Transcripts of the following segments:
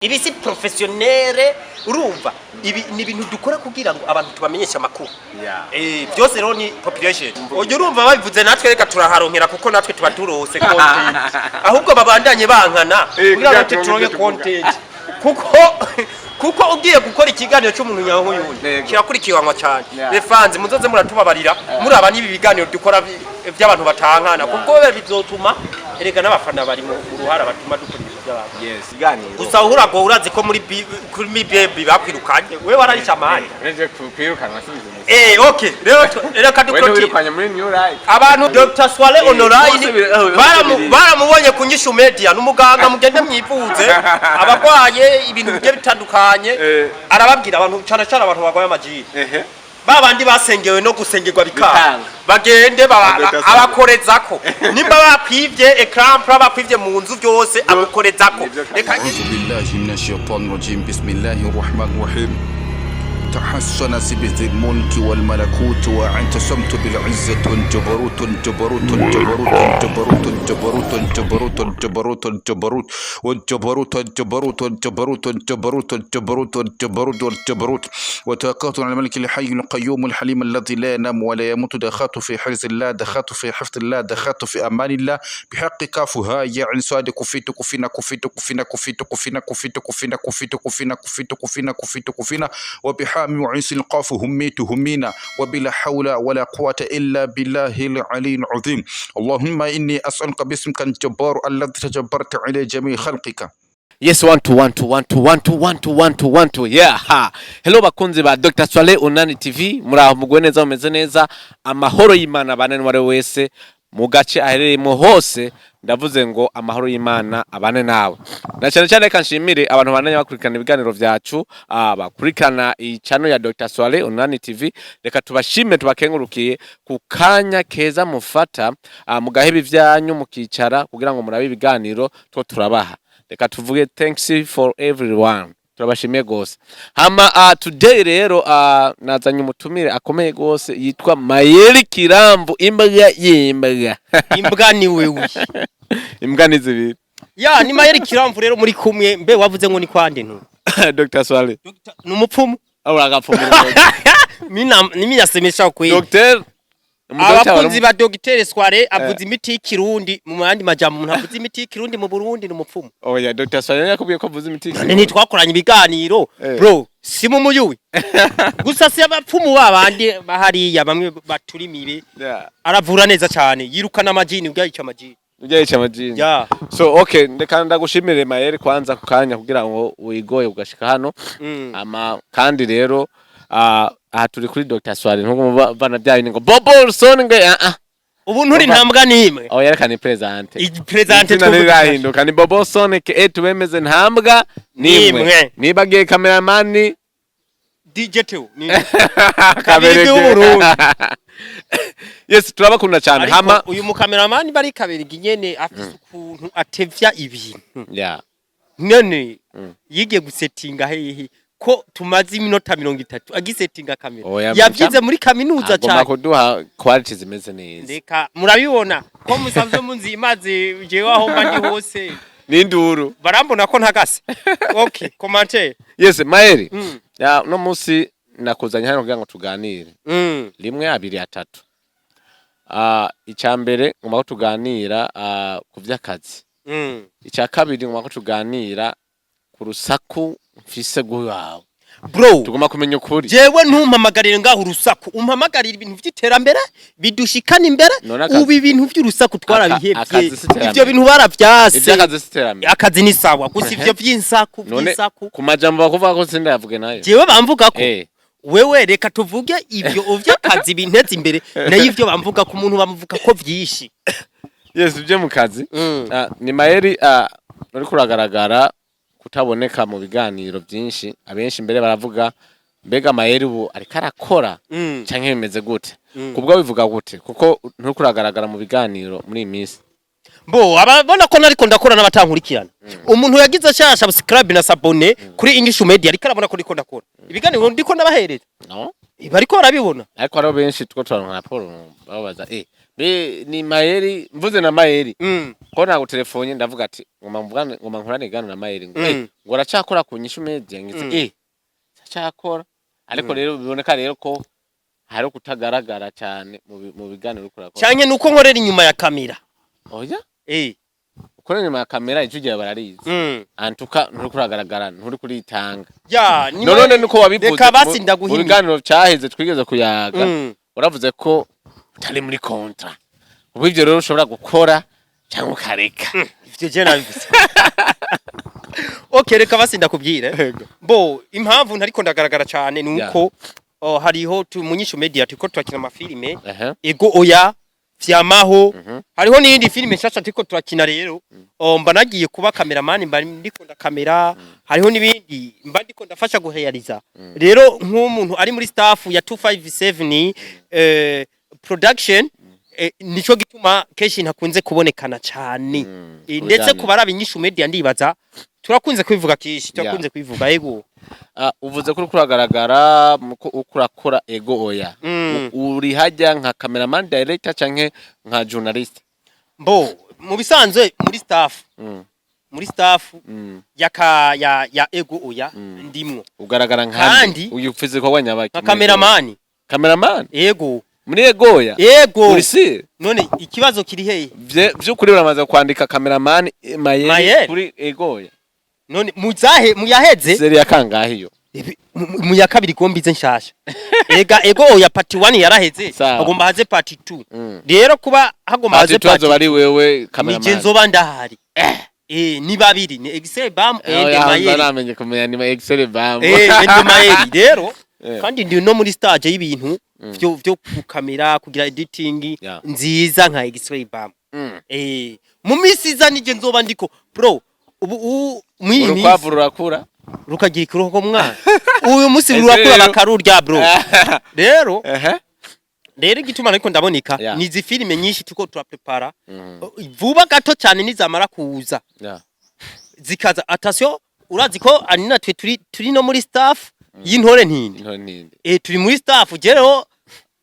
Ibi si professionnel, urumva ibi ni ibintu dukora kugira ngo abantu tubamenyeshe amakuru. Byose rero ni population. Ujya urumva babivuze, natwe reka turaharonkera, kuko natwe tuba turose content. Ahubwo babandanye bankana kugira ngo kugira turonke turonke content, kuko ugiye gukora ikiganiro cy'umuntu nyank'uyu kirakurikiranwa cyane. Les fans, muzoze muratubabarira muraba n'ibi biganiro dukora by'abantu batankana, kuko bizotuma erega n'abafana bari mu ruhara batuma dukora ibintu by'abantu. Yes, iganiro. Gusa uhurago urazi ko muri kuri mi baby bakwirukanye, we wararisha amahanya. Neje kwirukanwa subiza umusi. Okay, rero reka We duclôture. Ntiwirukanye muri New Life. Abantu, Dr Swale online bose bose biri. Baramubonye ku Nyishu Media, n'umuganga, mugende mwivuze abarwaye ibintu bigiye bitandukanye. Arababwira abantu, cyane cyane abantu barwaye amajini, babandi basengewe no gusengerwa bikanga, Bikanga. bagende Dr. Swale. Abakorezako nimba bakwivye écran, bakwivye mu nzu, byose agukorezako. Nivyo. Reka. أعوذ بالله من الشيطان الرجيم، بسم الله الرحمن الرحيم. تحصنت بذي الملك والملكوت واعتصمت بالعزة جبروت جبروت جبروت جبروت جبروت جبروت جبروت جبروت والجبروت جبروت جبروت جبروت جبروت جبروت والجبروت، وتوكلت على الملك الحي القيوم الحليم الذي لا ينام ولا يموت. دخلت في حرز الله، دخلت في حفظ الله، دخلت في أمان الله، بحق كاف هاء يا عين صاد. كفيت كفينا كفيت كفينا كفيت كفينا كفيت كفينا كفيت كفينا كفيت كفينا كفيت كفينا، وبحام وعين القاف هميت همينا، وبلا حول ولا قوة إلا بالله العلي العظيم. اللهم إني أسألك باسمك الجبار الذي تجبرت على جميع خلقك. Yes, one two one two one two one two one two one two one two, yeah. Ha, hello bakunzi ba Dr Swale Unani TV, muraho, mugwe neza, mumeze neza, amahoro y'Imana bane n'uwari wese mu gace aherereyemo hose. Ndavuze ngo amahoro y'Imana abane nawe, na cyane cyane reka nshimire abantu bandanya bakurikirana ibiganiro vyacu, bakurikirana iyi channel ya Dr Swale Unani TV. Reka tubashime, tubakengurukiye ku kanya keza mufata, mugaheba ivyanyu mukicara kugira ngo murabe ibiganiro two turabaha. Reka tuvuge thanks for everyone, turabashimiye gose. Hama today rero nazanye umutumire akomeye gose yitwa Mayeri Kirambu, imbwa y'imbwa. Imbwa ni wewe. Imbwa ni zibiri. Ya, ni Mayeri Kiramvu rero muri kumwe. Mbe wavuze ngo ni kwande ntu? Dr Swale. Ni umupfumu. Uragapfumura. Mina niminyasemesha kwe. Dr. Abakunzi ba Dr Swale, avuze imiti y'ikirundi. Mu yandi majambo, umuntu avuze imiti y'ikirundi mu Burundi ni umupfumu. Oya, Dr Swale yakubwiye ko avuze imiti. None ntitwakoranye ibiganiro? Bro, si mu muyuwi gusa, si abapfumu babandi bahariya bamwe baturimibe. Aravura neza cyane, yirukana amajini, ubwo yica amajini. Ujya yica amajini. Ya. So okay, ndeka ndagushimire Mayeri kwanza ku kanya kugira ngo wigoye ugashika hano. Ama kandi rero aha turi kuri Dr Swale, ntuko bana bya ngo Bobo Son ngo Ubu nturi ntambwa nimwe. Oh, yerekana présente. Présente. Izina ntirahinduka, ni Bobo Son ke tubemeze ntambwa nimwe. Nimwe. Nibagiye cameraman. DJ Teo ni Kaberege. w'Uburundi. Yes, turabakunda cyane. Ariko Hama uyu mukameramani bari Kaberege nyene afise ukuntu atevya ibintu. None yigiye gusetinga hehe ko tumaze iminota 30 agisetinga kamera? Oya, yavyize muri kaminuza agomba cyane. Kuduha quality zimeze neza. Reka murabibona ko musanzwe munzi imaze, jewe aho mba ndi hose n'induru. Barambona ko ntagase. Okay, commentaire. Yes, Mayeri. Ya, no munsi nakuzanye hano kugira ngo tuganire rimwe, abiri, atatu. Icya mbere ngomba ko tuganira ku vy'akazi. Icya kabiri ngomba ko tuganira ku rusaku mfise rwawe. Bro, tugomba kumenya ukuri. Jewe ntumpamagarire ngaho urusaku, umpamagarire ibintu vy'iterambere bidushikana imbere. None Ubu ibintu vy'urusaku twarabihevye. Akazi si iterambere. Ivyo bintu baravyase. Ivy'akazi si iterambere? Akazi ni sawa, gusa ivyo vy'insaku None vy'insaku. ku majambo bakuvuga ko sindayavuge nayo. Jewe bamvuga ko wewe, reka tuvuge ivyo vy'akazi binteza imbere, nayo ivyo bamvuga ku muntu bamuvuga ko vyinshi. Yes, ibyo mu kazi. Ni Mayeri, uriko uragaragara kutaboneka mu biganiro byinshi. Abenshi mbere baravuga: mbega Mayeri ubu ariko arakora canke bimeze gute? Kubwo bivuga gute, kuko nturiko uragaragara mu biganiro muri iyi minsi? Bo ababona ko nariko ndakora n'abatankurikirana. Umuntu yagize ashaka subscribe na s'abonner kuri English Media ariko arabona ko ndiko ndakora ibiganiro, ndiko ndabahereza. No. Bariko barabibona. Ariko hariho benshi two turaronka raporo babaza: Be ni Mayeri, mvuze na Mayeri ko ntabwo telefone, ndavuga ati ngoma mvugane, ngoma nkorane gano na Mayeri ngo ngo aracakora ku Nyishu Media, ngize acakora, ariko rero biboneka rero ko hari kutagaragara cyane mu biganiro uriko urakora. Canke nuko nkorera inyuma ya kamera. Oya, ukorera inyuma ya kamera, ijwi ryawe bararizi. Antuka nturi kuragaragara, nturi kuritanga. Ya, ni None nuko wabivuze Reka basi mu ndaguhimira. biganiro cyaheze twigeze kuyaga, uravuze ko utari muri contrat, ubu ivyo rero ushobora gukora cyangwa ukareka. Ivyo je nabivuze? Okay, reka basi ndakubwire. Bo impamvu ntariko ndagaragara cyane ni uko hariho mu Nyishu Media turiko turakina amafilime. Ego Oya, Vyamaho, hariho n'iyindi filime nshasha turiko turakina. Rero mba nagiye kuba cameraman, mba ndiko ndakamera, hariho n'ibindi mba ndiko ndafasha guheyariza. Rero nk'umuntu ari muri staff ya 257 production, nico gituma kenshi ntakunze kubonekana cyane. Ndetse Kubijanye. ku baraba Inyishu Media, ndibaza turakunze kubivuga kenshi, turakunze kubivuga, ego. Ah, uvuze ko uriko uragaragara muko uko urakora Ego Oya. Uri hajya nka cameraman, director canke nka journalist? Mbo mu bisanzwe muri staff, muri staff ya ya Ego Oya ndimwo. Ugaragara nka Kandi- uyu ufise ko wanyabaki? Nka cameraman. Cameraman? Ego. Muri Ego Oya? Ego. Uri si None ikibazo kiri hehe? Vy'ukuri uramaze kwandika cameraman Mayeri Mayeri? kuri Ego Oya? None muzahe muyaheze? Série ya kangahe iyo? Mu ya kabiri gombize nshasha. Ega Ego Oya part 1 yaraheze. Sawa. Hagomba haze part 2. Rero kuba hagomba Part haze 2 part azoba ari wewe nije cameraman? nzoba ndahari. Ni babiri, ni Excel Bam Eh, and oya, Mayeri. namenye kumenya ni Excel Bam. And Mayeri rero. Kandi ndi no muri stage y'ibintu vyo gukamera, kugira editing nziza nka Excel Bam. Mu minsi iza nije nzoba ndiko, bro, ubu mw'iyi minsi Urukwavu rurakura. Rukagira ikiruhuko mwana, uyu munsi Ese rurakura rero- bakarurya, bro. Rero rero igituma ariko ndaboneka ni izi filime nyinshi tuko turaprepara. Vuba gato cyane nizamara kuza, zikaza, attention, urazi ko ari natwe turi no muri staff y'Intore Ntindi. Intore Ntindi. Turi muri staff rero,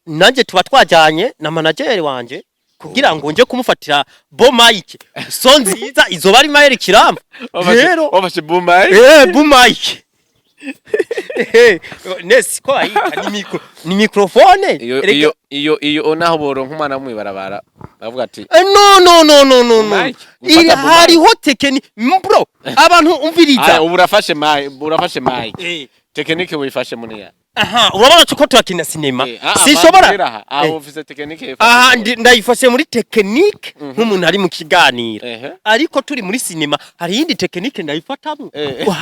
nanjye tuba twajyanye na manager wanje kugira ngo nje kumufatira bo mic so nziza, izoba ari Mayeri Kiramba rero. Wafashe boom mic. Bo mic. Nesi ko ayita ni micro, ni microphone. Iyo iyo naho boronka umwana mwibarabara bavuga ati No, no, no, no, no, no. Mic, gufata Iri boom mic. hariho technique, bro, abantu umviriza. Aya, ubu urafashe mic, urafashe mic. Technique wifashe muri ya. Aha urabona ko turakina sinema. Eh, ah, ah, Sinshobora aha ah, ufise technique yifashe. Aha ndayifashe muri technique nk'umuntu ari mu kiganiro. Ariko turi muri sinema hari iyindi technique ndayifatamo.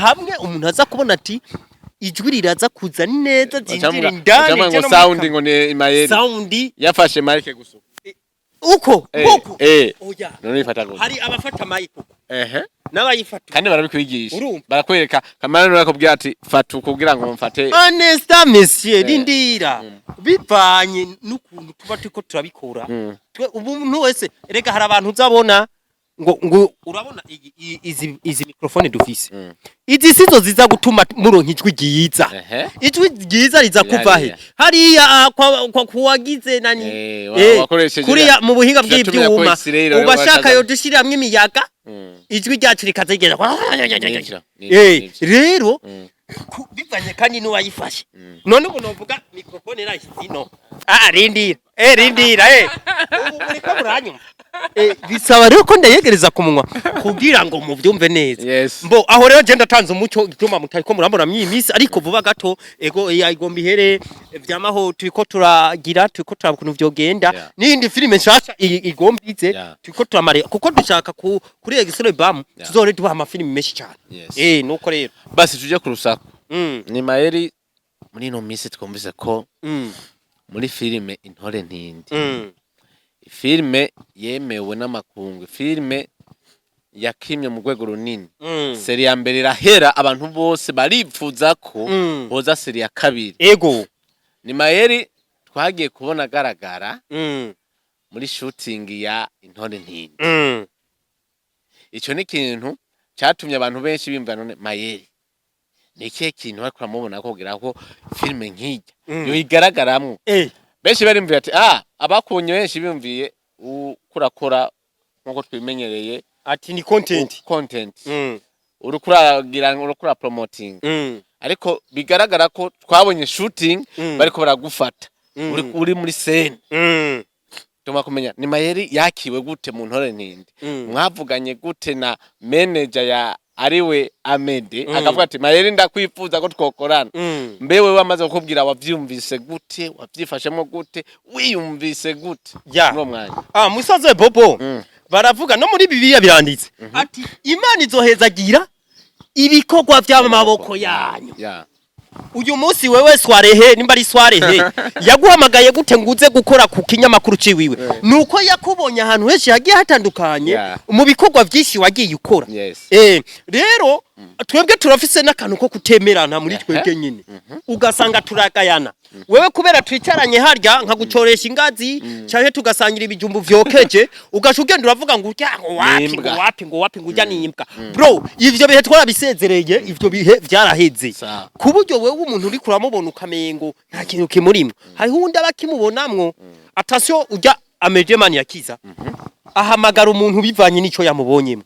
Hamwe umuntu aza kubona ati ijwi riraza kuza neza zinjira indani Bacamuga ije ngo no muri sound ngo ni Mayeri. Sound Yafashe mic gusa. Uko uko. Oya. None ifata gute? Hari abafata mic uko n'abayifata. Kandi barabikwigisha. Urumva? Barakwereka kamara barakubwira ati fata ukubwira ngo mfate. Anesta monsieur, rindira, bivanye n'ukuntu tuba turiko turabikora. Twe umuntu wese, rega hari abantu uzabona ngo urabona izi microphone dufise, izi sizo ziza gutuma muronka ijwi ryiza. Ijwi ryiza riza Riri kuva he? hariya. Hariya kwa kuwagize nani? Wakoresheje kuriya mu buhinga turatumira ko bw'ivyuma X-ray rero ubashaka bakaza- yo dushiramwo imiyaga, ijwi ryacu rikazigera. Nivyo, nivyo, nivyo. Rero bivanye kandi n'uwayifashe. None ubu novuga microphone irashyize ino, ah, rindira, rindira, ubu muriko muranyumva. Bisaba rero ko ndayegereza ku munwa kugira ngo muvyumve neza. Mbo aho rero je ndatanze umuco gituma mutariko murambona mw'iyi minsi, ariko vuba gato Ego ya igomba ihere, vyamaho turiko turagira, turiko turaba ukuntu vyogenda. N'iyindi filime nshasha igomba ize. Turiko turamare kuko dushaka kuri Excel Bam tuzore duha amafilime menshi cyane. Nuko rero. Basi tuje ku rusaku. Ni Mayeri, muri ino minsi twumvise ko muri filime Intore Ntindi, filime yemewe n'amakungu, filime yakimye mu rwego runini, série ya mbere irahera, abantu bose baripfuza ko hoza série ya kabiri. Ni Mayeri twagiye kubona agaragara muri shooting ya Intore Ntindi. Ico ni ikintu catumye abantu benshi bimva, none Mayeri ni ikihe kintu bariko baramubona ko kugira ko filime nk'irya yo igaragaramwo? Benshi barimviye ati ah, abakunye benshi bimviye Ukurakora nkuko twimenyereye. Ati ni content. Content, uriko uragira, uriko ura promoting, ariko bigaragara ko twabonye shooting, bariko baragufata, uri muri scene. Tuma kumenya ni Mayeri yakiwe gute mu Ntore Ntindi? Mwavuganye gute na manager ya ariwe Amede, akavuga ati: "Mayeri, ndakwifuza ko twokorana"? Mbe wewe wamaze kukubwira, wavyumvise gute? Wavyifashemo gute? Wiyumvise gute muri uwo mwanya? Ah, musaze Bobo, baravuga no muri Bibiliya biranditse ati Imana izohezagira ibikorwa by'amaboko yanyu. Uyu munsi wewe Swarehe, nimba ari Swarehe, yaguhamagaye gute ngo uze gukora ku kinyamakuru ciwiwe? Nuko yakubonye ahantu henshi hagiye hatandukanye, mu bikorwa byinshi wagiye ukora. Rero twebwe turafise n'akantu ko kutemerana muri twebwe nyine, ugasanga turagayana. Wewe kubera twicaranye harya nkagucoresha ingazi canke tugasangira ibijumbu vyokeje, ugaca ugenda uravuga ngo urya ngo wapi, ngo Nimbwa. wapi, ngo wapi, ngo urya nimbwa. Bro, ivyo bihe twarabisezereye, ivyo bihe vyaraheze. Ku buryo wewe umuntu uriko uramubona ukamengo nta kintu kimurimwo, hariho uwundi aba akimubonamwo. Attention, urya Amejemani yakiza ahamagara umuntu bivanye n'ico yamubonyemo.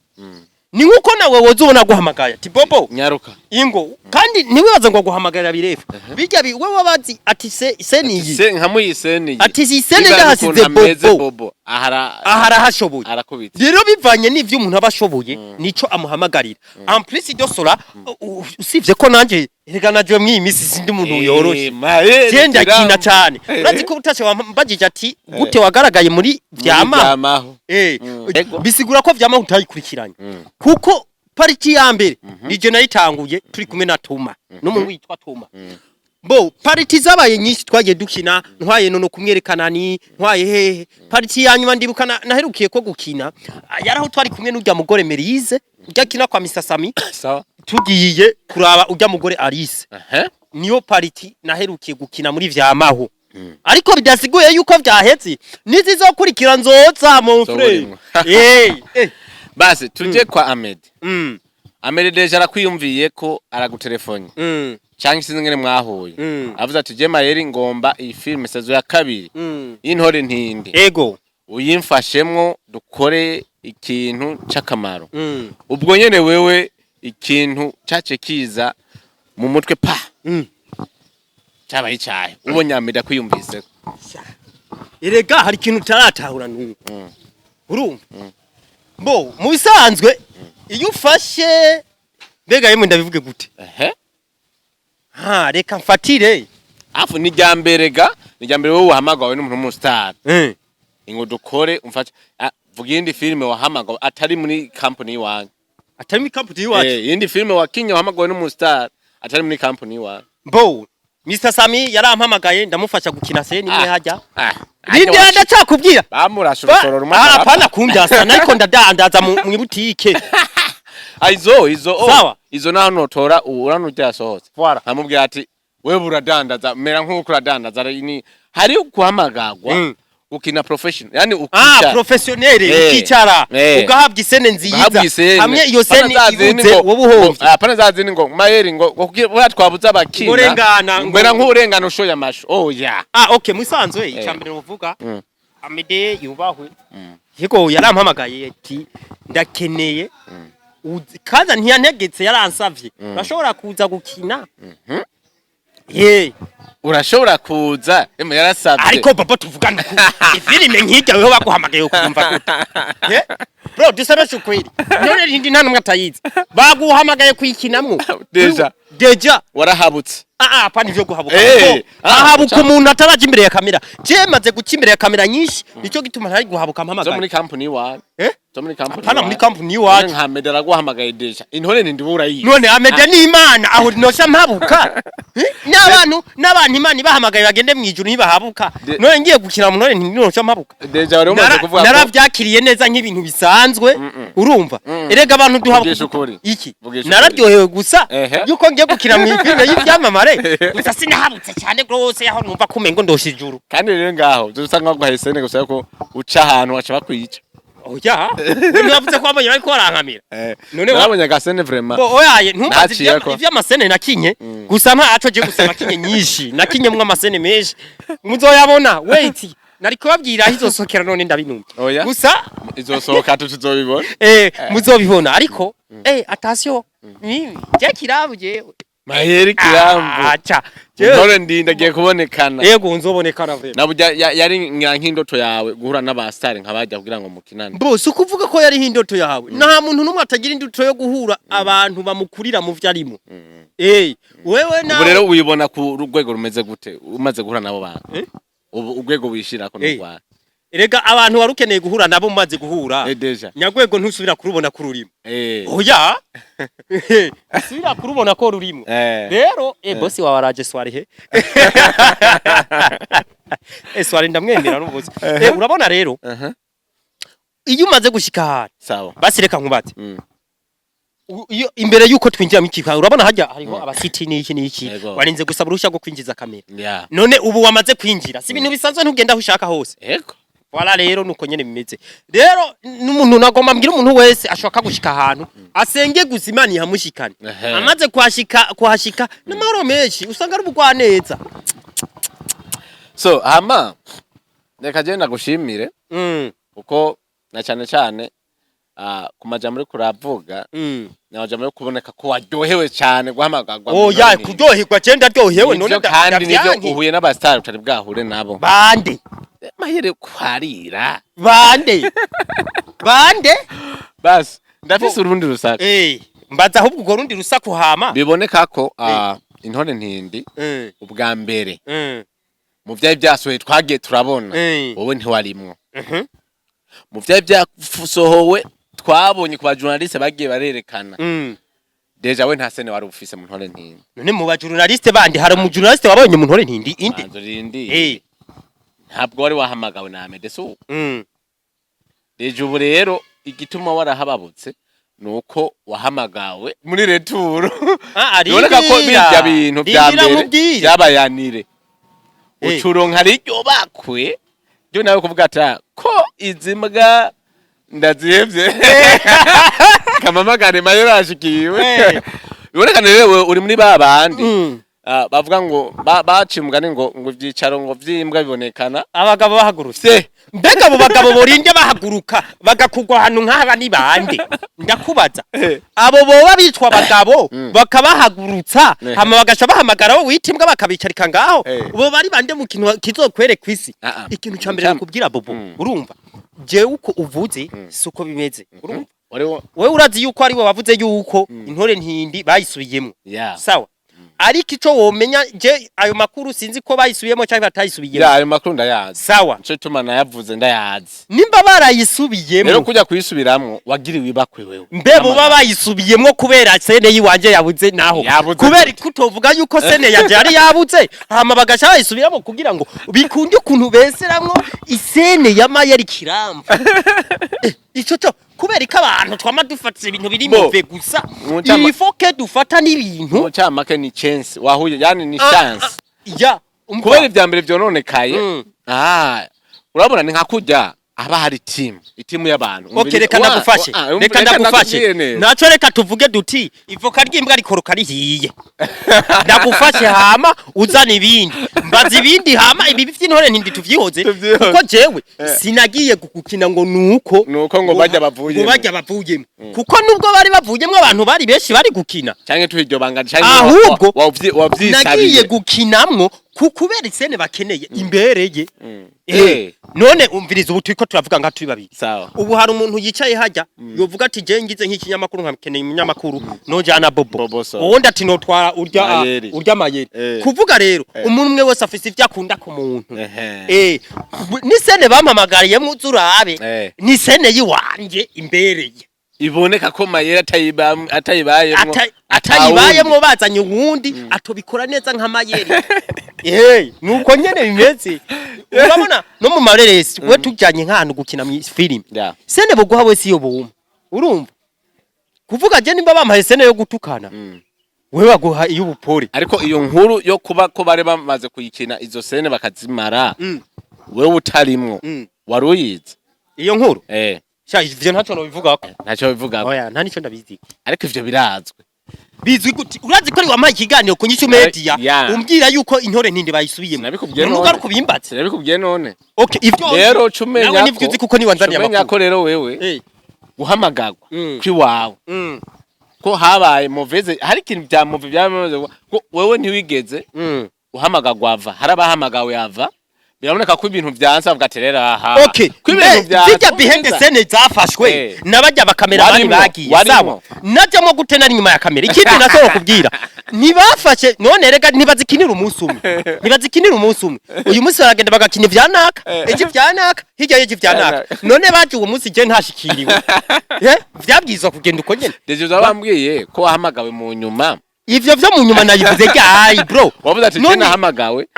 Ni nkuko nawe woza ubona aguhamagaye ati: "Bobo, Nyaruka." Ingo." Kandi ntiwibaze ngo aguhamagarira birefu bijya bi wewe wabazi ati se niyi. Se nka scène iyi. Ati iyi scène Bivanye ndahasize n'ukuntu ameze. Bobo. Bobo ahara. Aha arahashoboye. Arakubitse. Rero bivanye n'ivyo umuntu aba ashoboye nico amuhamagarira. En plus de cela, usivye ko nanje erega naje mw'iyi misi sindi umuntu yoroshe. Mayeri. Je ndakina cyane. Urazi ko utashe wambajije ati gute wagaragaye muri vyama? Vyamaho. Ego. Bisigura ko vyama utayikurikiranye, kuko partie ya mbere nije nayitanguye turi kumwe na Toma n'umuntu witwa Toma. Bo partie zabaye nyinshi twagiye dukina, ntwaye nono kumwerekana ni ntwaye hehe. Partie ya nyuma ndibuka naherukiye ko gukina, yaraho twari kumwe n'urya mugore Merize, urya kina kwa Misasami. Tugiye kuraba urya mugore Alice. Niyo partie naherukiye gukina muri vyamaho, ariko bidasiguye yuko vyaheze. Nizizokurikira nzoza, mon frère. Zoburimwo. Basi tuje kwa Ahmed. Ahmed déjà arakwiyumviye ko aragutelefone cyangwa sinzi ngene mwahuye, avuze ati: "Je Mayeri ngomba iyi film saison ya kabiri y'Intore Ntindi uyimfashemwo, dukore ikintu c'akamaro." Ubwo nyene wewe ikintu cace kiza mu mutwe pa cyabaye icyahe ubonye Ahmed akwiyumvise? Erega hari ikintu utaratahura n'ubu, urumva bo mu bisanzwe iyo ufashe, mbega yemwe ndabivuge gute? Ha, reka mfatire. Afu ni rya mbere ga, ni rya mbere wowe uhamagawe n'umuntu w'umustar ngo dukore umfashe. Ah, vuga iyindi filime wahamagawe atari muri company iwanyu. Atari muri company iwacu? Eh, iyindi filime wakinye wahamagawe n'umustar atari muri company iwanyu. Bo Mr Sami yarampamagaye, ndamufasha gukina scène imwe hajya. Rindi. Rindi ndacakubwira. Bamurashe urusoro rumwe. Ah, apana kundasa, nariko ndadandaza mu butike. Ah, izo oh, Sawa. izo naho notora urano ryasohotse. Voilà. Nkamubwira ati: "Wewe uradandaza, mera nk'uko uradandaza." Ni hari guhamagagwa ukina professional, yani Ah, ukicara. professionnel. Ukicara, ugahabwa i scène nziza. Ugahabwa i scène. Hamwe iyo scène Pana za zindi ibuze, ngo- wowe uhombye. Ah, pana za zindi ngo Mayeri ngo kugira buriya twabuze abakina. Ngo urengana, mera nk'urengana ushoye amashu, oh yeah. Ah, okay, musanzwe icyambere uvuga, Amede yubahwe. Yego, yarampamagaye ati: "Ndakeneye kaza." Ntiyantegetse, yaransavye: "Urashobora kuza gukina?" Ye. Urashobora kuza, emwe yarasabye. Ariko baba, tuvugana ku ifilime nk'ijya, weho baguhamagaye ukumva gute? Eh? Bro, dusabe ukweli, none rindi nta numwe atayizi, baguhamagaye kuyikinamwo. Déjà. Déjà. Warahabutse. Ah ah, apana ivyo guhabuka. Eh, Kuko ahabuka umuntu ataraja imbere ya kamera. Je maze guca imbere ya kamera nyinshi, nico gituma ntari guhabuka Zo mpamagaye. muri company iwanyu? Eh? Zo muri company? Apana muri company iwacu. Nka Ahmed araguhamagaye déjà, Intore Ntindi urayizi. None Amede ni Imana, aho nosha mpabuka? Eh? N'abantu Imana ibahamagaye bagende mu ijuru ntibahabuka. None ngiye gukina mu Ntore Ntindi nosha mpabuka? Déjà wari umaze kuvuga ko Naravyakiriye neza nk'ibintu bisanzwe. Urumva, erega abantu duha Vugisha ukuri. iki. Vugisha ukuri. Nararyohewe gusa yuko ngiye gukina mu filime y'ivyamamare gusa. Sinahabutse cyane rwose aho numva kumengo ndosha ijuru. Kandi rero ngaho uzosanga baguhaye scène gusa ko uca ahantu baca bakwica. Oya, we ntiwavuze ko wabonye bariko barankamira? None Narabonye agascène vraiment. Bo oyaye, ntumbaze. Naciye ko. Ivy'amascène nakinye gusa ntaco, je gusa nakinye nyinshi, nakinyemwo amascène menshi, muzoyabona, wait. Nari kubabwira aho izosohokera, none ndabinumye. Oya. Gusa Izosohoka tuzobibona. Muzobibona, ariko attention, ni je kirabu jewe. Mayeri Kiramvu. Acha jewe. Intore ndinda agiye kubonekana. Yego, nzobonekana vraiment. Naburya yari ngira nk'indoto yawe guhura n'abasitari nk'abajya kugira ngo mukinane. Bo si ukuvuga ko yari indoto yawe, nta muntu n'umwe atagira indoto yo guhura abantu bamukurira mu vyo arimo. Wewe Ubu nawe rero wibona ku rwego rumeze gute umaze guhura n'abo bantu? Ubu urwego wishirako n'urwaye? Erega abantu wari ukeneye guhura nabo mumaze guhura, Eh, déjà. nyagwego ntusubira kurubona ko rurimo. Oya, usubira kurubona ko rurimo. Rero bosi wawe araje swari he swari ndamwemera n'ubuzi. Urabona rero, iyo umaze gushika ahantu, basi reka nkubaze. Iyo imbere yuko twinjira mu kika, urabona hajya hariho abasiti n'iki n'iki. Warinze gusaba uruhushya rwo kwinjiza kamera. None ubu wamaze kwinjira, si ibintu bisanzwe, ntugenda aho ushaka hose. Wala rero nuko nyene bimeze. Rero n'umuntu nagomba mbwira, umuntu wese ashaka gushika ahantu asenge gusa Imana ihamushikane. Amaze kuhashika n'amahoro menshi, usanga ari ubugwaneza. So hama reka je nagushimire, kuko na cyane cyane ku majambo uriko uravuga, ni amajambo yo kuboneka ko waryohewe cyane guhamagarwa mu Oya, none. Kuryoherwa je ndaryohewe none. Nivyo, kandi nivyo. Ndavyanke. Uhuye n'abasitari utari bwahure nabo. Bande? Mahere kwarira. Bande bande? Basi ndafise urundi rusaku. Mbaza ahubwo urwo rundi rusaku hama. Biboneka ko intore ntindi ubwa mbere mu vyari vyasohoye twagiye turabona, wowe ntiwarimwo. Mu vyari vyasohowe twabonye ku bajournaliste bagiye barerekana, déjà we nta scène wari ufise mu ntore ntindi. None mu bajournaliste bandi hari umujournaliste wabonye mu ntore ntindi inde? Manzo rindi. Ntabwo wari wahamagawe na Amede so. Déjà ubu rero igituma warahababutse nuko wahamagawe muri retour. Ah, Biboneka ko arindira. birya bintu vya Rindira mbere mubwire. byabayanire, ucuronka riryo bakwe ryo nawe kuvuga ati: "Ah, ko izi mbwa ndazihevye, kamamagane mayo rashikiwe." Biboneka rero wewe uri muri ba bandi bavuga ngo baciye umugani ngo ivyicaro ngo vy'imbwa bibonekana abagabo bahagurutse. Se. Mbega abo bagabo borinde bahaguruka bagakugwa ahantu nk'aba ni bande? Ndakubaza, abo boba bitwa abagabo bakabahagurutsa, hama bagaca bahamagara abo wita imbwa bakabicarika ngaho, bo bari bande mu kintu kizokwereka isi? Ah, ah. Ikintu ca mbere nakubwira, Bobo, urumva jewe uko uvuze si uko bimeze, urumva? Wariwo. Wewe urazi yuko ari we wavuze yuko intore ntindi bayisubiyemo. Sawa, ariko ico womenya, je ayo makuru sinzi ko bayisubiyemo cyangwa batayisubiyemo. Ya, ayo makuru ndayazi. Sawa. Nico gituma nayavuze, ndayazi. Nimba barayisubiyemo, Rero kujya kuyisubiramwo wagiriwe ibakwe wewe. Mbe boba bayisubiyemwo kubera scène yiwanje yabuze naho? Yabuze. Kubera ko utovuga yuko scène yanje yari yabuze, hama bagaca bayisubiramo kugira ngo bikunde ukuntu beseramwo iscène ya Mayeri Kiramva. Ico cyo kubera ko abantu twama dufata ibintu biri Bo, mauvais gusa, mu il faut que dufata n'ibintu. Mu camake ni chance wahuye, yani ni chance. Ya, umva. Kubera ivya mbere vyononekaye. Urabona ni nka kurya haba hari team, itimu y'abantu. Okay, reka ndagufashe. Reka ndagufashe. Ndagufashe. Naco reka tuvuge duti ivoka ry'imbwa rikoroka rihiye. Ndagufashe hama uzana ibindi, mbaza ibindi, hama ibi vy'intore ntindi tuvyihoze. Tuvyihoze. Kuko jewe sinagiye gukina ngo nuko Nuko ngo bajya bavuyemo. ngo bajya bavuyemo, kuko nubwo bari bavuyemo abantu bari benshi bari gukina. Canke tuhiryo banga canke Ahubwo wavyisabiye. Nagiye gukinamwo kubera iscène bakeneye imbereye. None umviriza, ubu turiko turavuga nka turi babiri. Sawa. Ubu hari umuntu yicaye hajya yovuga ati je ngize nk'ikinyamakuru nkakeneye umunyamakuru nojana Bobo. Bobo, so. Uwundi ati notwara urya Mayeri. Urya Mayeri. Kuvuga rero umuntu umwe wese afise ivyo akunda ku muntu. N'iscène bampamagariyemwo uzurabe, ni scène yiwanje imbereye. Iboneka ko Mayeri atayibayemwo. Atayibayemwo bazanye uwundi atobikora neza nka Mayeri. Nuko nyene bimeze. Urabona no mu mareresi we tujyanye nk'ahantu gukina mu filime, scène boguha wese iyo buma, urumva kuvuga je nimba bampaye scène yo gutukana, we baguha iyo ubupori. Ariko iyo nkuru yo kuba ko bari bamaze kuyikina izo scène bakazimara, wewe utarimwo, wari uyizi? Iyo nkuru? Eh. Sha, ivyo ntaco nobivugako. Ntacyo bivuga. Oya, nta nico ndabizi. Ariko ivyo birazwi. Bizwi gute? Urazi ko ari wampaye ikiganiro ku Nyishu Media, umbwira yuko Intore Ntindi bayisubiyemo. Sinabikubwiye None none. ugaruka ubimbatse. Sinabikubwiye none. Okay, ivyo Rero cumenya nawe nivyo uzi, kuko niwanzaniye cumenya amakuru. ko rero wewe guhamagagwa kwiwawe ko habaye mauvaise, hari ikintu bya mauvais byamaze ko wewe ntiwigeze uhamagagwa, ava hari abahamagawe, ava biraboneka ko ibintu vyanse, avuga ati rero aha ko ibintu vyanse. Zijya behind the scene zafashwe n'abajya bakameramani Warimwo, bagiye. warimwo. Sawa, najyamo gute nari nyuma ya kamera? Ikindi nasaba kubwira, ntibafashe none rega, ntibazikinira umunsi umwe, ntibazikinira umunsi umwe. Uyu munsi baragenda bagakina ivya naka, ejo ivya naka, hirya y'ejo ivya naka. None baje uwo munsi je ntashikiriwe? Vyabwirizwa kugenda uko nyene. Déjà uzaba wambwiye ko wahamagawe mu nyuma. Ivyo vyo mu nyuma nayivuze gayi, bro. Wavuze ati je nahamagawe,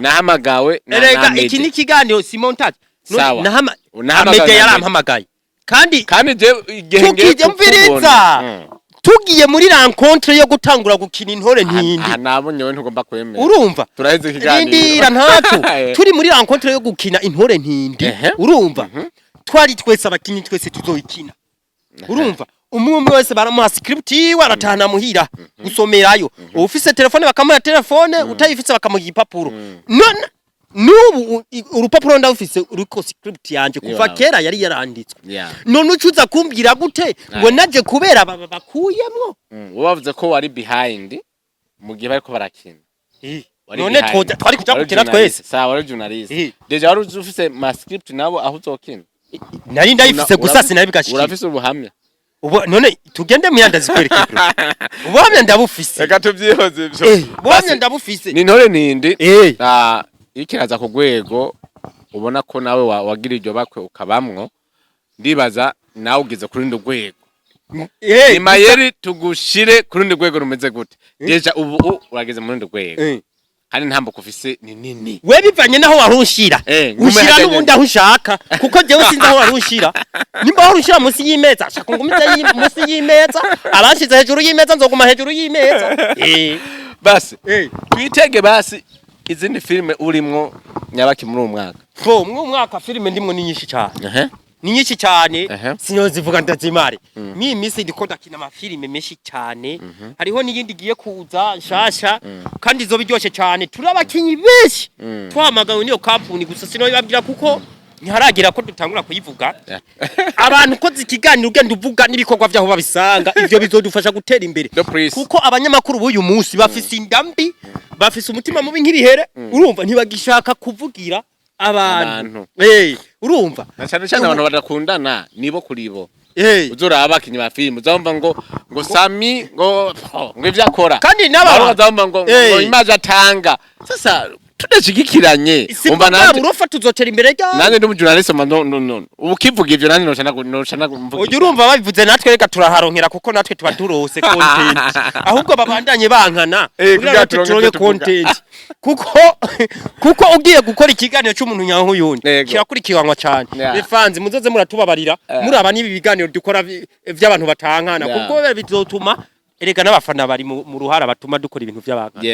nahamagawe na Erega na iki ni Mede. ikiganiro, si montage. None Sawa. Unahamagawe Amede na Mede. yarampamagaye kandi Kandi je igihe ngiye tukijya kukubona. mviriza, tugiye muri rencontre yo gutangura gukina Intore Ntindi. Aha nabonye wewe ntugomba kwemera. Urumva? Turaheze ikiganiro. Rindira, ntacu. Turi muri rencontre yo gukina Intore Ntindi. Urumva, twari twese abakinyi, twese tuzoyikina. Urumva, umwe umwe wese baramuha script yiwe, aratahana muhira gusomerayo. Ufise telefone bakamuha telefone, utayifise bakamuha igipapuro. None nubu urupapuro ndawufise ruriko script yanje kuva Iwawe. kera yari yaranditswe. None ucuza kumbwira gute ngo naje kubera baba bakuyemwo? Wowe wavuze ko wari behind mu gihe bariko barakina. Wari None behind. twari kuja Wari gukina journalist. twese. Sawa, wari journalist. Déjà wari uzi ufise ma script nabo aho uzokina. Nari ndayifise gusa sinabigashikira. Urafise ubuhamya. Ubu none tugende muyanda zikwereke, bro. Ubuhamya ndabufise. Reka tuvyihoze ivyo. Ubuhamya ndabufise. Ni Intore Ntindi. Iyo kiraza ku rwego ubona ko nawe wagira iryo bakwe ukabamwo, ndibaza nawe ugeze ku rundi rwego. Ni mayeri tugushire ku rundi rwego rumeze gute? Déjà ubu urageze mu rundi rwego, kandi ntambuko ufise ni nini. We bivanye naho wari unshira. Ngume Ushira hajya n'ubundi aho ushaka, kuko jewe sinzi aho wari unshira. Nimba wari unshira munsi y'imeza, shaka ngumize munsi y'imeza. Abanshize hejuru y'imeza, nzoguma hejuru y'imeza. Basi twitege basi izindi filime urimwo nyabaki muri uwo mwaka? Bo mwo mwaka filime ndimwo ni nyinshi cyane, ni nyinshi cyane. Sinozivuga ndazimare. M'iyi minsi ndiko ndakina amafilime menshi cyane. Hariho n'iyindi igiye kuza nshasha kandi izoba iryoshe cyane. Turi abakinyi benshi twahamagawe n'iyo kampuni, gusa sinobibabwira kuko ntiharagira ko dutangura kuyivuga. Abantu koze ikiganiro ugenda uvuga n'ibikorwa by'aho babisanga, ivyo bizodufasha gutera imbere. The Priest. Kuko abanyamakuru b'uyu munsi bafise inda mbi, bafise umutima mubi nk'ibihere. Urumva, ntibagishaka kuvugira abantu. Abantu. Urumva. Na cyane cyane abantu badakundana nibo kuri bo. Uzuraba abakinyi ba filime, uzumva ngo Sami ngo ivyo akora. Kandi n'aba Bamwe bazumva ngo image atanga. Sasa tudashigikiranye. Si Umva bwa nanje burofa, tuzotera imbere rya nanje ndi umujournaliste ma no no no. Ukivuga ivyo nanje noca mvuga. Ujya urumva babivuze, natwe reka turaharonkera, kuko natwe tuba turose content. Ahubwo babandanye bankana kugira kugira ngo turonke turonke ivyo tuvuga. content, kuko ugiye gukora ikiganiro cy'umuntu nyankuyundi kirakurikiranwa cyane. Bifanze muzoze muratubabarira, muraba n'ibi biganiro dukora vy'abantu batankana, kuko bizotuma erega n'abafana bari mu ruhara batuma dukora ibintu by'abantu.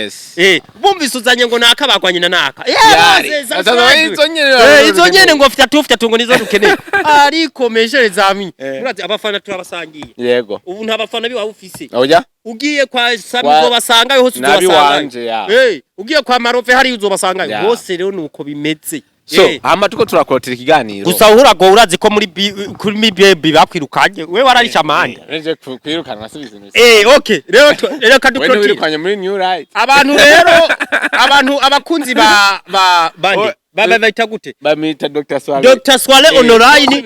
Bumvise uzanye ngo naka bagwanye na naka. Yari. Bose, Azaza subscribe. izo nyene Izo nyene ngo fyatu fyatu ngo nizo dukeneye. Ariko meshere zami. Murazi abafana turabasangiye. Ubu nta bafana biwawe ufise. Oya. Ugiye kwa Sami uzobasangayo hose, Nabi uzobasangayo. wanje, ya. Ugiye kwa Marove hari uzobasangayo. Hose rero nuko bimeze. So, hama tuko turakorotira ikiganiro. Gusa uhurago urazi ko muri kuri mi baby bakwirukanye. We wararisha amande. Neje kwirukanwa si ibintu. Okay. Rero rero Wewe kadukorotira. wirukanye muri New Light. Abantu rero, abantu abakunzi ba bande baba bayita gute? Bamwita Dr. Swale. Dr. Swale online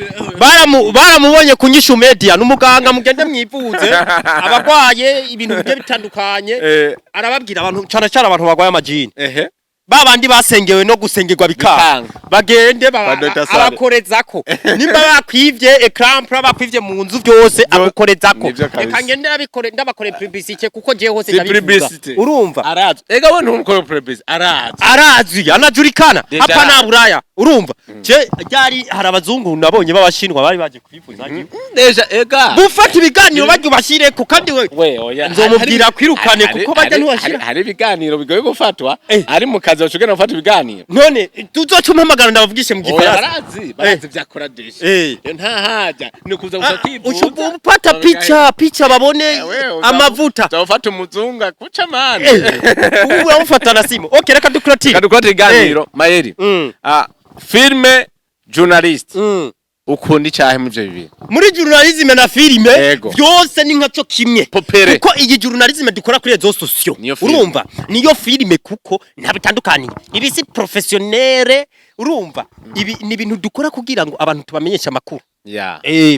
baramubonye ku Nyishu Media, n'umuganga, mugende mwivuze abagwaye ibintu bigiye bitandukanye. Arababwira abantu, cyane cyane abantu bagwaye amajini, babandi basengewe no gusengerwa bikanga, Bikanga. bagende Ba Dr. Swale. abakorezako. Nimba bakwivye écran, bakwivye mu nzu, byose agukorezako. Nivyo kabisa. Reka ngende ndabikore, ndabakore publicité, kuko jewe hose Si ndabivuga. publicité. Urumva? Arazwi. Ega we ntumukore publicité. Arazwi. Arazwi, anajulikana Déjà hapa na arazwi. Buraya. Urumva, je ryari hari abazungu nabonye b'abashinwa bari baje kwifuza. Déjà ega. Gufata ibiganiro bajya ubashireko kandi we We, oya. Nzomubwira kwirukane kuko bajya ntiwashira. Hari ibiganiro bigoye gufatwa. Ari mu kazi bashobora gufata ibiganiro. None tuzoca umpamagara ndabavugishe mu Oya, Gifaransa. barazi vyakora déjà. Ntahaja ni kuza gusa kwivuza. Uca ufata picha picha babone amavuta. Uzafata umuzungu akuca mani. Ubu uramufata na simu. Okay, reka duclôture. Kadukora ikiganiro, Mayeri. Film, journalist, ukunda icyahe mu ivyo bibiri? Muri journalisme na filime, byose ni nkaco kimwe. Popere. Kuko iyi journalisme dukora kuri réseaux sociaux, Niyo filime. urumva, niyo filime, kuko nta bitandukaniye. Ibi si professionnel, urumva, ibi ni ibintu dukora kugira ngo abantu tubamenyeshe amakuru.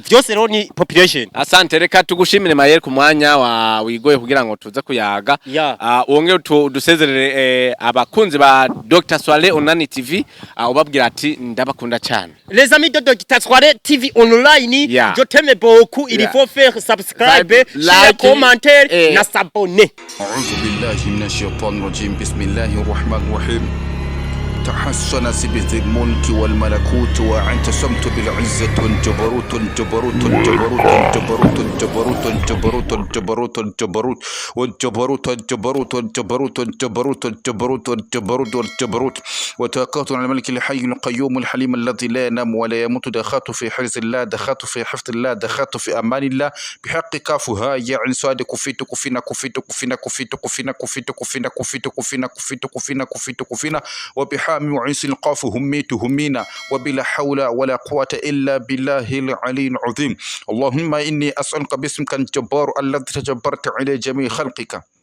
Byose rero ni population. Asante, reka tugushimire, Mayeri, ku mwanya wa wigoye kugira ngo tuze kuyaga. Wongere dusezerere abakunzi ba Dr. Swale Onani TV, ubabwira ati ndabakunda cyane. Les amis de Dr. Soirée TV Online, je t'aime beaucoup. Il faut faire subscribe, share, like, commentaire, na s'abonner. أعوذ بالله من الشيطان الرجيم. بسم الله الرحمن الرحيم. تحصن بذي الملك والملكوت واعتصمت بالعزة جبروت جبروت جبروت جبروت جبروت جبروت جبروت جبروت والجبروت الجبروت الجبروت الجبروت الجبروت الجبروت والجبروت وتوكلت على الملك الحي القيوم الحليم الذي لا ينام ولا يموت. دخلت في حرز الله، دخلت في حفظ الله، دخلت في أمان الله. بحق كاف ها يا عين صاد كفيت كفينا كفيت كفينا كفيت كفينا كفيت كفينا كفيت كفينا كفيت كفينا كفيت كفينا وبحام وعين القاف هميت همينا وبلا حول ولا قوة إلا بالله العلي العظيم. اللهم إني أسألك باسمك الجبار الذي تجبرت على جميع خلقك.